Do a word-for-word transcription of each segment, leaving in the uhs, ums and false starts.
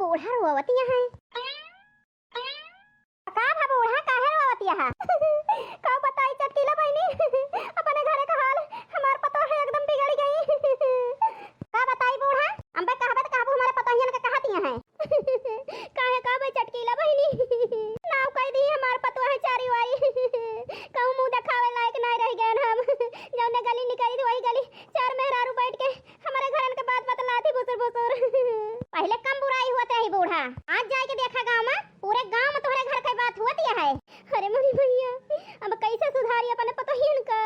बूढ़ा रोवतिया है। का भा बूढ़ा, काहे रोवतिया है? का बताई चटकीला बहिनी, अपने घरे का हाल, हमार पतोह है एकदम बिगड़ गई। का बताई बूढ़ा, अम्बे कहबे त कहबू हमारे पतोहियन के कहतिया है। काहे कहबे चटकीला बहिनी, नाव कह दी हमार पतोह है चारी वाई। कहूँ मुँह देखावे लायक नाय रह गए हम, जौने गली निकली थी वही गली चार मेहरारू बैठ के हमारे घरन के बात बतलाती बुसुर बुसुर। पहले कम बुराई होत रही बूढ़ा, आज जाए के देखा गाँव में, पूरे गाँव में तोहरे घर के बात होत है। अरे मोरी भैया, अब कैसे सुधारी अपने पतोहियन का?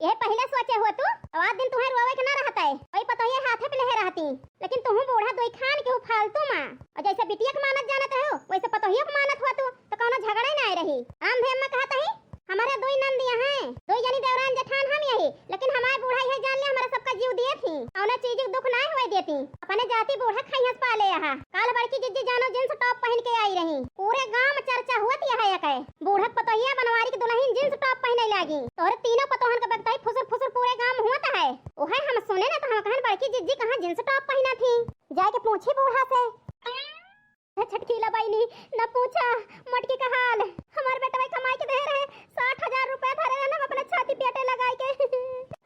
ये पहले सोचे हो तू, तो आज दिन तुम्हें रोवे के ना रहता है, वही पतोहिया हाथे पे लेहे रहती। लेकिन तुहू बूढ़ा दोई खान के हो फालतू माँ, और जैसे बिटिया के मानत जानत रहो, वैसे पतोहिया के मानत हुआ तू, तो कौनो झगड़ा ही ना रही। रामधेव में कहत ही, हमारे दुई नंद यहाँ हैं, दुई जनी देवरान जेठान हम यही, लेकिन हमारे बूढ़ा यही जान ले, हमारे सबका जीव दिए थी, कौनो चीज के दुख ना हुए देती। अपने जाति बूढ़ा खाइहस पाले यहाँ। काल बड़की जिज्जी जानो जींस टॉप पहन के आई रही, पूरे गांव में चर्चा हुआ थी यहाँ एक है। बूढ़ा पतोहिया बनवारी की दुल्हन जींस टॉप पहने लागी, तोहरे तीनों पतोहन के बगताई फुसुर फुसुर पूरे गांव में हुआ है। ओहे हम सुने ना तो हम कहन बड़की जिज्जी कहाँ जींस टॉप पहना थी, जाके पूछी बूढ़ा से। छटकीला बहिनी, न पूछा मोटकी का हाल। हमार बेटवा कमाई के दे रहे, साठ हजार रुपया धरे रहन हम अपने छाती पेटे लगाई के।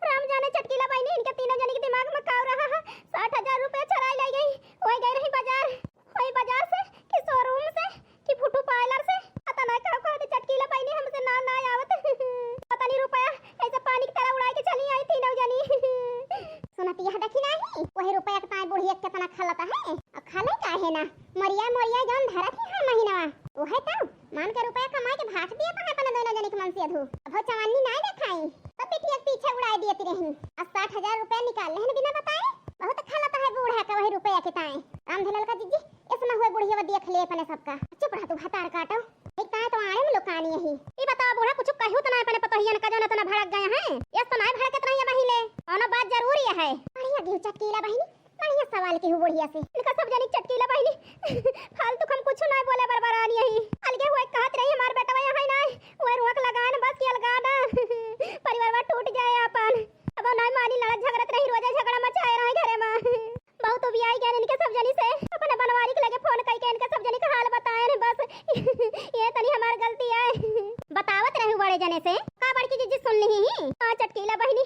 राम जाने छटकीला बहिनी, इनके तीनों जनी के दिमाग में काव रहा है। साठ हजार रुपया चुराई ले गई, वही गई रही बाजार, वही बाजार से कि शोरूम से कि फुटू पार्लर से, पता ना का कहते चटकीला बहिनी, हमसे नाव ना आवत। पता नहीं रुपया ऐसे पानी की तरह उड़ाई के चली आई तीनों जनी। सुनत यह देखी नहीं, वही रुपया के ताई बुढ़िया कितना खलत है। अब खले काहे ना, मरिया मरिया जौन धरत ही हर महीनवा, उहे तो मान के रुपया कमाई के भाट दिया तो है अपने दोनों जने के मन से अधू। अब हो चवन्नी नाय देखाई, तब बिटिया के पीछे उड़ाई दियत रही। अब साठ हजार रुपया निकाल लेहन बिना बताए, बहुत खलत है बूढ़ा का वही रुपया के ताए। राम धनल का जिज्जी, ऐसा ना हुए बुढ़िया देख ले अपने सबका। चुप रह तू भतार काटो। एक ताए तो आड़े में लुकानी यही। ई बताओ बूढ़ा, कुछ कहू तो ना अपने पतोहियन का जौन इतना भड़क गए हैं? ये तो ना भड़कत रही है पहिले। कौनो बात जरूरी है। बढ़िया घिउ चटकीला बहिनी, बढ़िया सवाल की हूँ बुढ़िया से। इनका सब जनी चटकीला बहिनी, फालतू हम कुछ ना बोले बरबरानी यही। अलगे हुए कहत रही हमार बेटवा यहाँ ना, वो रुक लगान बस के अलगा ना। परिवार टूट जाए अपन। अब ना मानी लड़त झगड़त रही, रोजे झगड़ा मचाए रहे घरे में। बहुत उबियाई गए इनके सब जनी से। अपने बनवारी के लगे फोन करके इनके सब जनी का हाल बताए ने बस। ये तनी हमार गलती है। बतावत रहू बड़े जने से। का बड़की जिज्जी सुन ली ही? हाँ चटकीला बहिनी,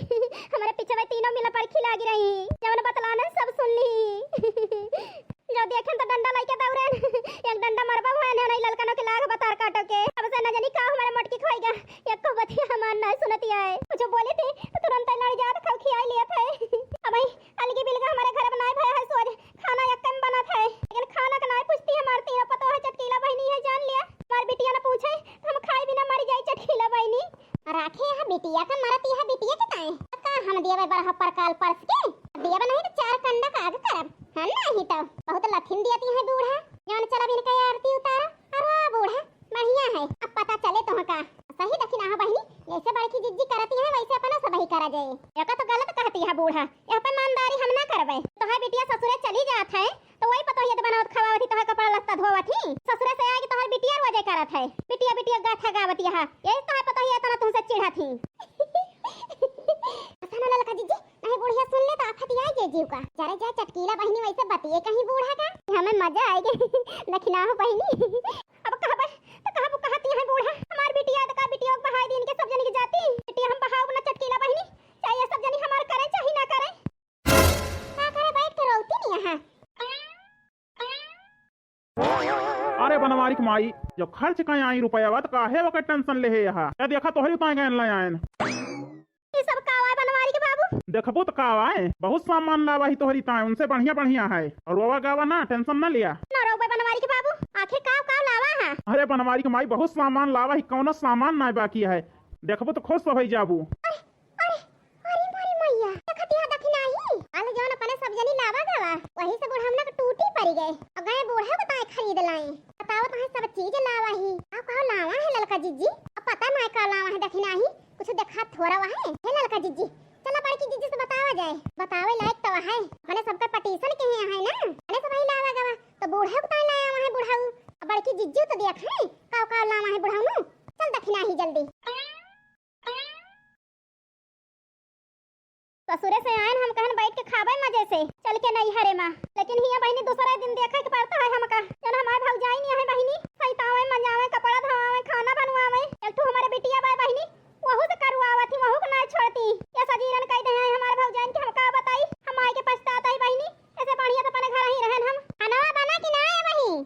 हमारे पीछे भाई तीनों मिला परखी लागी रही। जवन बतलाने सब सुन ली। जो देखें तो डंडा लाइके दौड़ेन। एक डंडा मरबा हुए ने नहीं ललकनों के लाग बतार काटो के। अब से न जानी का हमारे मोटकी खोएगा। एक को बतिया हमार ना सुनती है। कुछ बोले थे तो तुरंत लड़ जात खौखियाई लिया थे। अब अलगी बिलगा हमारे घर बनाए भया है सोच, खाना एक टाइम बनत है, लेकिन खाना के नाय पूछती हमार तीनों पतोह है चटकीला बहिनी है, जान लिया। हमार बिटिया न पूछे, हम खाए बिना मर जाई चटकीला बहिनी। राखे यहाँ बिटिया का मरत यहाँ बिटिया के ताए। का हम दिया बरह परकाल परस के? दिया नहीं तो चार कंडा का आग करब। हम नहीं तो बहुत लथिन दियती है बूढ़ा। जौन चला बिन के आरती उतारा। अरे बूढ़ा, बढ़िया है, अब पता चले तुहका। सही दखिनाहा बहिनी, जैसे बड़की जिज्जी करती है, वैसे अपना सबही करा जाए। एका तो गलत कहती है बूढ़ा, यह पे ईमानदारी हम ना करबे। तोहार बिटिया ससुरे चली जात है, तो वही पतोहिया तो बनावत खवावत ही, तोहार कपड़ा लत्ता धोवत ही। ससुरे से आए के तोहार बिटिया रोजे करत है, बिटिया बिटिया गाथा गावत यहाँ, यही तोहार पतोहिया इतना तुमसे चिढ़त ही। ऐसा ना ललका जिज्जी, नहीं बुढ़िया सुन ले तो आफत आई जाए जीव का। जरे जा चटकीला बहिनी वैसे बतिए कहीं बूढ़ा का, हमें मजा आएगी। दखिनाहा बहिनी। अब कहबे तो कहबू कहती है बूढ़ा, हमार बिटिया तो का बिटिया बहाई दिन के सब जनी के जाती। बिटिया हम बहाव ना चटकीला बहिनी, चाहे ये सब जनी हमार करे चाहे ना करे। का करे बैठ के रोती नहीं यहाँ। अरे बनवारी के माई, जब खर्च कहीं आई रुपया तो काहे वकर टेंशन ले है यहाँ? क्या देखा तोहरी उताए गए ला आयन। ये सब का आवा है बनवारी के बाबू? देखबू तो का आवा है, बहुत सामान लावा ही तोहरी ताए, उनसे बढ़िया बढ़िया है। और रोवा गावा ना, टेंशन ना लिया। ना रोवे बनवारी के बाबू, आखिर का का लावा है? अरे बनवारी के माई, बहुत सामान लावा ही, कौनो सामान ना बाकी है, देखबू तो खुश हो जाबू। अरे, अरे, अरे मोरी मैया, देखतिया दखिनाही, आले जौन अपने सब जनी लावा गावा, वही से बुढ़ौना के टूटी पड़ी गए। और गए बूढ़ा बताए खरीद लाए। बताओ तो सब चीज लावा ही। आप का लावा है ललका जिज्जी? अब पता ना का लावा है दखिनाही। कुछ देखा थोड़ा वहाँ है। हे ललका जिज्जी, चला बड़की जिज्जी से बतावा जाए। बतावे लायक तो है। अपने सबका पटीशन के यहाँ है ना? अपने सब ही लावा गावा। तो बूढ़ा उताए लाया वहाँ बुढ़ाऊ। अब बड़की जिज्जी तो देख है। का का लावा है बुढ़ाऊ? चल दखिनाही जल्दी। ससुरे से आएन, हम कहन बैठ के खाबे मजे से चल के नैहरे मा, लेकिन हियाँ बहिनी दूसरा दिन देखे के पड़ता है हमका। जन हमार भौजाई नहीं है बहिनी, सैतावे, मजावे, कपड़ा धोआवे, खाना बनवावे, एक ठो हमारे बिटिया बा बहिनी, वहू से करवावत ही, वहू के ना छोड़ती। ये सजीरन कह दे हैं हमारे भौजाइन के, हम का बताई, हम आए के पछतात है बहिनी। ऐसे बढ़िया तो अपने घर ही रहन हम। खाना बना कि ना है बहिनी?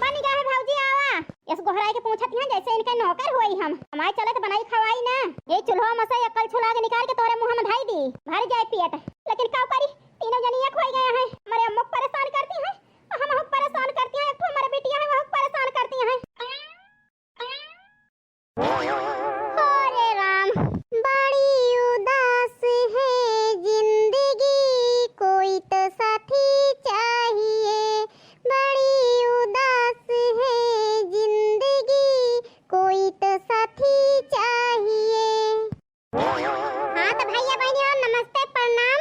बन गया है भौजी, आवा। यस गोहराई के पूछत हैं जैसे इनके नौकर हुई हम। हमारे चले तो बनाई खवाई ना। ये चूल्हो में से अक्कल छुला के निकाल के तोरे मुँह में धई दी, भर जाए पेट। लेकिन का करी, तीनों जनी एक हो गए हैं। हमारे अम्मो को परेशान करती हैं, और हम परेशान करती हैं। एक ठो हमारे बिटिया है, वह परेशान करती हैं। हो रे राम, बड़ी उदास है जिंदगी, कोई तो साथी चाहिए। बड़ी उदास है जिंदगी, कोई तो साथी चाहिए। हाँ तो भैया बहिनी हो, नमस्ते, प्रणाम।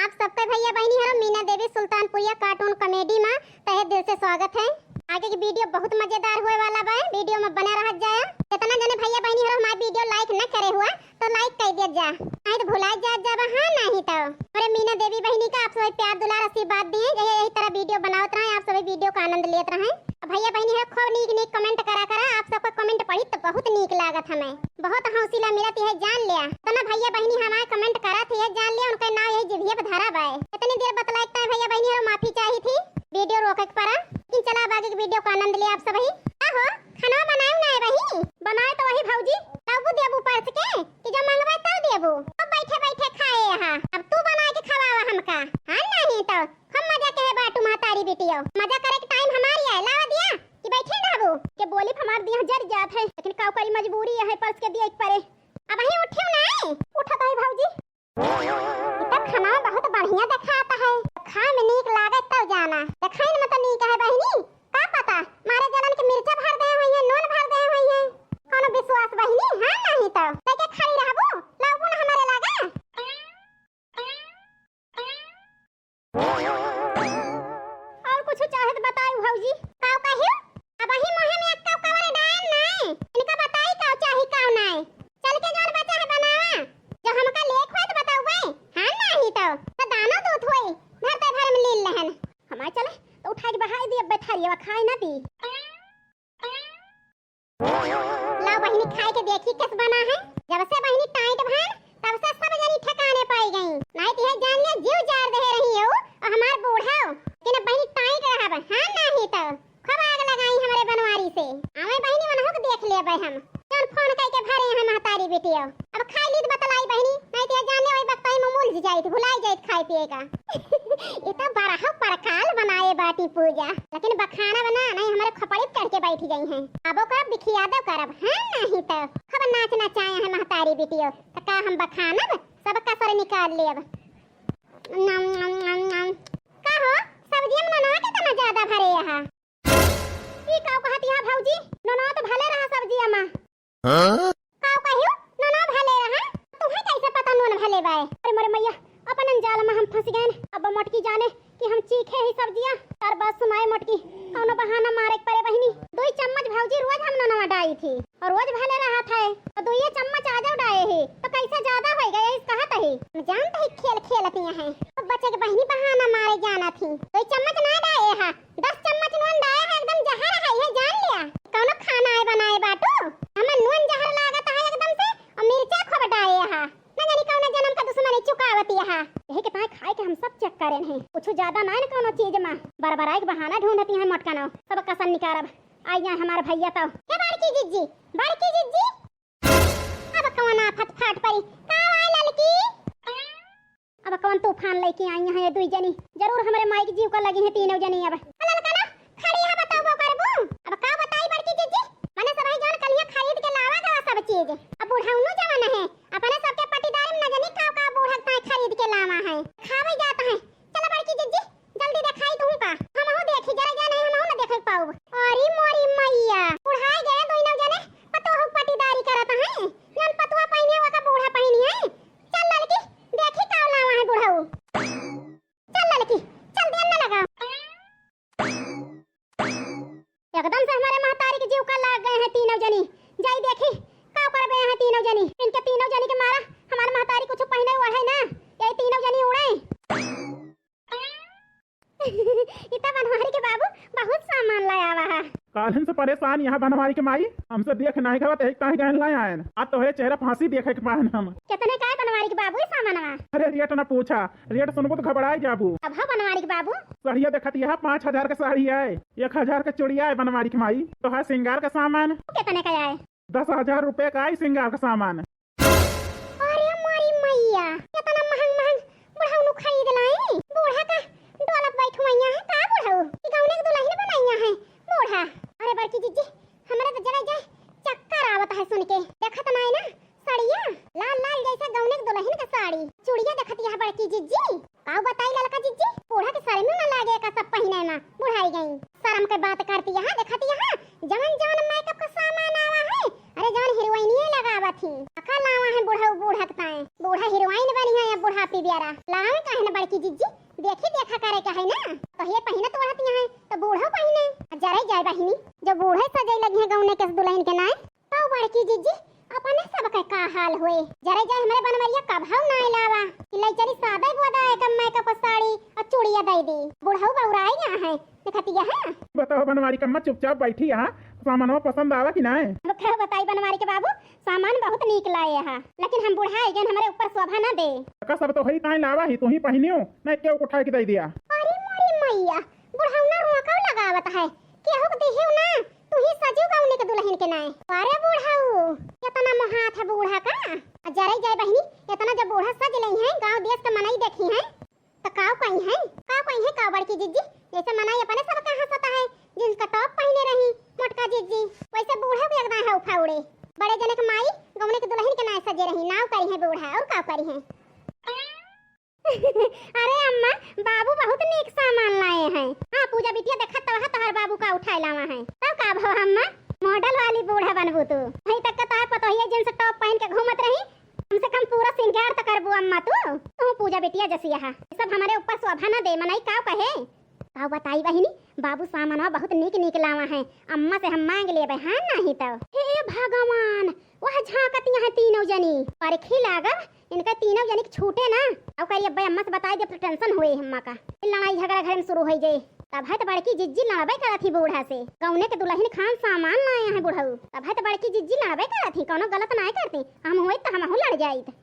आप सबके भैया बहिनी हो, मीना देवी सुल्तानपुरिया cartoon comedy मा तहे दिल से स्वागत है। आगे की video बहुत मजेदार होए वाला बा, video में बने रहत जाए। जितना जने भैया बहिनी हो हमारे video like न करे हुआ तो like कर दिया जा, नहीं तो भुला जा जाबा। हाँ नहीं तो अरे मीना देवी बहिनी का आप सब प्यार दुलार आशीर्वाद दिए, यही यही तरह video बनावत रहे, आप सब video का आनंद लेत रहे। अब भैया बहिनी हो खूब नीक नीक comment करा करा, आप सबका comment पढ़ी तो बहुत नीक लागत हमें। बहुत हौसला मिलत है जान लिया। इतना भैया बहिनी हमारे comment करत है जान लिया, उनका नाव यही जिभिया पे धरा बाय। इतनी देर बतलाए के time भैया बहिनी हमारे माफी चाही थी, video रोके के पड़ा, लेकिन चला अब आगे के video का आनंद लिया आप सब ही। का हो, खाना बनाए ना है बहिनी? बनाए तो वही भौजी, तब देबू परस के कि जो मंगवाए तब देबू। अब बैठे बैठे खाए यहाँ, अब तू बना के खवावा हमका। हाँ नहीं तो खूब मजा के है बाटू महतारी बिटियो। मजा करे के time हमारी है, लावा दिया कि बैठे रहबू। के बोली हमार दिया जर जात है, लेकिन काऊ करी मजबूरी है, परस के दिए के परे। अब वहीं उठियो ना है। उठत है भौजी। ई तो खाना बहुत बढ़िया देखात है, खाए में नीक लागत तो जाना। देखाइन में तो नीक है बहिनी, का पता मारे जलन के मिर्चा भर दे हुई है, नून भर दे हुई है। कोनो विश्वास बहिनी, हाँ नहीं तो लेके खड़ी रहबू, लाबू ना हमारे लागा। और कुछ चाहे तो बताई भौजी। काऊ कहियो? अब ही मोहे में अक्का कवर डायल नाय। इनका बताई काऊ चाही काऊ नाय। चल के जौन बचा है बनावा। जो हमका लेख होए तो बताउबे। हाँ नाही तो। तो दानो दूध होई। धरते भर में लील रहन। हमारे चले तो उठा के बहाई दी अब बैठारी अब खाए ना दी। लाओ बहिनी, खाए के देखी कस बना है। जब से बहिनी टाइट भन, तब से सब जनी ठिकाने पाई गई। नाहीं तो यह जान ले, जीव जार दे रही हो, और हमार बूढ़ा हो। लेकिन अब बहिनी टाइट रहब, हाँ नाही तो खूब आग लगाई हमरे बनवारी से। आवे बहिनी, वनहु के देख लेबे हम। जौन फोन कई के भरे हैं महतारी बिटियो। अब खाई ली तो बतलाई बहिनी, नाहीं तो यह जान ले, वही बक्तई में मुलझ जाइत, भुलाई जाइत खाए पिए का। ई तो बड़ा परकाल बनाए बाटी पूजा, लेकिन बखाना बना नहीं, हमरे खोपड़ी पे चढ़ के बैठ गई हैं। अब ओकरा बिखियादो करब, हाँ, नहीं तो खूब नाच नचाए हैं महतारी बिटियो, तो का हम बखानब, सब कसर निकाल लेब। नम, नम, नम, नम। का हो, सब्जिया में नोनवा कितना ज्यादा भरे यहाँ? ई का कहत यहाँ भौजी, नोनवा तो भले रहा सब्जिया में। हाँ? काऊ कहियो, नोनवा भले रहा, तुम्हें कैसे पता नोन भले बाय? अरे मोरे मैया, अपन अंजाल में हम फंस गए। अब मोटकी जाने कि हम चीखे ही सब्जिया। और बात सुनाए मोटकी, कौनो बहाना मारे के परे बहिनी। दो ही चम्मच भौजी रोज हम नोनवा डाई थी और रोज भले रहा था, तो दो ही चम्मच आजो डाए ही, तो कैसे ज्यादा होएगा, यही कहत ही। हम जानते ही खेल खेलती हैं, अब बचे के बहिनी बहाना मारे जाना थी, दो ही चम्मच ना डाए हा, दस चम्मच नून डाए है, एकदम जहर है, ये जान लिया। कौनो खाना है बनाए बाटू, हमें नून जहर लागत है एकदम से, और मिर्चा खूब डाए है। न जानी कौन जन्म का दुश्मनी चुकावती है। यही के ताए खाए के हम सब चेक करेन हैं, कुछ ज्यादा ना है कौनो चीज में। बरबराए के बहाना ढूंढती हैं मोटका नाव, सब कसर निकारब। आई जाए हमारे भैया तो। हे बड़की जिज्जी, बड़की जिज्जी। अब कौन आफत फाट परी? का आए ललकी? अब कौन तूफान लेके आई हैं ये दुई जनी? जरूर हमरे माई के जीव का लगी हैं तीनों जनी। अब ललका ना खड़ी है, बताओ वो करबू? अब का बताई बड़की जिज्जी? मने सब ही जौन कलिया खरीद के लावा गवा सब चीज। अब बुढ़ौनो जवन है, अपने सबके पटीदारी में न जानी का का बूढ़ा ताई खरीद के लावा है। खावे जात है। चला बड़की जिज्जी, जल्दी देखाई तुहू का। हमहू देखी, जरा जाने हमहू न देखे पाउब। अरे मोरी मैया, बुढ़ाई गए दोनों जने, पतोहू पटीदारी करत हैं। जौन पतुआ पहिने ओका बूढ़ा पहिनी है। चल ललकी, देखी का लावा है बुढ़ऊ। चल ललकी, चल देर न लगाओ। एकदम से हमारे महतारी के जीव का लाग गए हैं तीनों जनी। जाई देखी, का करबे हैं तीनों जनी। इनके तीनों जनी के मारा हमारे महतारी कुछ पहिने ओढ़े ना। काल्हिन से परेशान यहाँ बनवारी के माई, हमसे देख नाहीं गवत, एक ताही गहन लाए आयन। आज तोहरे चेहरा फांसी देखे के पायन हम। कितने का है बनवारी के बाबू ये सामानवा? अरे रेट ना पूछा, रेट सुनबो तो घबराई जाबू। अब हो बनवारी के बाबू। सड़िया देखत यहाँ पाँच हजार का साड़ी है, एक हजार का चूड़िया है बनवारी के माई। तोहार सिंगार का सामान। कितने का है? दस हजार रुपये का आई सिंगार का सामान। अरे मोरी मैया, इतना महंग महंग बुढ़ऊ नु खरीद लाई। बूढ़ा का डोलत बैठवैया है का बुढ़ऊ? ई गौने के दुल्हन बनैया है बूढ़ा। अरे बड़की जिज्जी, हमरे तो जरा जाए चक्कर आवत है सुन के। देखत नाई ना सड़िया, लाल लाल जैसे गौने के दुल्हन का साड़ी। चूड़िया देखत यहाँ बड़की जिज्जी। काऊ बताई ललका जिज्जी, बूढ़ा के शर्म ना लागे का सब पहिने में, बुढ़ाई गई। शर्म के बात करती यहाँ, देखत यहाँ, जवन जवन मेकअप का सामान आवा है, अरे जवन हीरोइनिये लगावत ही, अका लावा है बुढ़ऊ बूढ़ा के ताए। बूढ़ा हीरोइन बनी है या बुढ़ापी ब्यारा, लावे काहे ना बड़की जिज्जी, देखी देखा करे का है ना, तो ये पहिनत ओढ़त यहाँ है, तो बूढ़ो पहिने, आ जरे जाए बहिनी, जो बूढ़े सजे लगी है गौने के दुल्हन के नाए, तौ बड़की जिज्जी, अपने सबके का हाल होए। जरे जाए हमरे बनवरिया कबहू नाई लावा। कि लई चली सादा बोदा एक मेकअप साड़ी और चूड़िया दे दी। बुढ़ऊ बौराई गया है। देखतिया है। बताओ बनवारी कम्मा चुपचाप बैठी यहाँ। सामानवा पसंद आवा कि नाई? अब का बताई बनवारी के बाबू, सामान बहुत नीक लाए हा। लेकिन हम बुढ़ाई गए, हमरे ऊपर शोभा ना दे। का सब तोहरी ताई लावा ही, तू ही पहिनियो, ना केहू को उठाए के दे दिया। अरे मोरी मैया, बुढ़ऊ ना रोका लगावत है। केहू के दिहेउ ना, तू ही सजू गौने के दुल्हन के नाए। अरे बूढ़ऊ, इतना मोहात है बूढ़ा का? आ जरे जाए बहिनी, इतना जब बूढ़ा सज लेई है, गांव देश के मनई देखी है, तो काव कही है? काव कही है, काव बड़की जिज्जी? जैसे मनई अपने सब का हंसता है, जींस का टॉप पहिने रही मोटका जिज्जी, वैसे बूढ़ा भी एकदम है उफाउड़े। बड़े जने के माई गौने के दुल्हन के नाए सजे रही, नाव करी है बूढ़ा, और काव करी है? अरे अम्मा, बाबू बहुत नीक सामान लाए हैं। हाँ, पूजा बिटिया देखत तो वहाँ तोहर बाबू का उठाए लावा है। तब का भवा अम्मा, मॉडल वाली बूढ़ा बनबू तू। वहीं तक का तोहर पतोहिया जींस टॉप पहन के घूमत रही, कम से कम पूरा सिंगार तो करबू अम्मा तू। तू पूजा बिटिया जैसी यहाँ, सब हमारे ऊपर शोभा न दे, मनई काव कहे। काव बताई बहिनी, बाबू सामानवा बहुत नीक नीक लावा है, अम्मा से हम मांग लेबे, हाँ नहीं तो। हे भगवान, वह झांकत यहाँ तीनों जनी। परखी लागब, इनका तीनों जनी के छूटे ना। अब करी अब्बे अम्मा से बताई दे, फिर टेंशन होए अम्मा का। फिर लड़ाई झगड़ा घर में शुरू हो जाए। तब है तो बड़की जिज्जी लड़बे करत ही बूढ़ा से। गौने के दुल्हन खान सामान लाए हैं बुढ़ऊ। तब है तो बड़की जिज्जी लड़बे करत ही, कौनो गलत ना करती। हम होइत तो हमहू लड़ जाइत।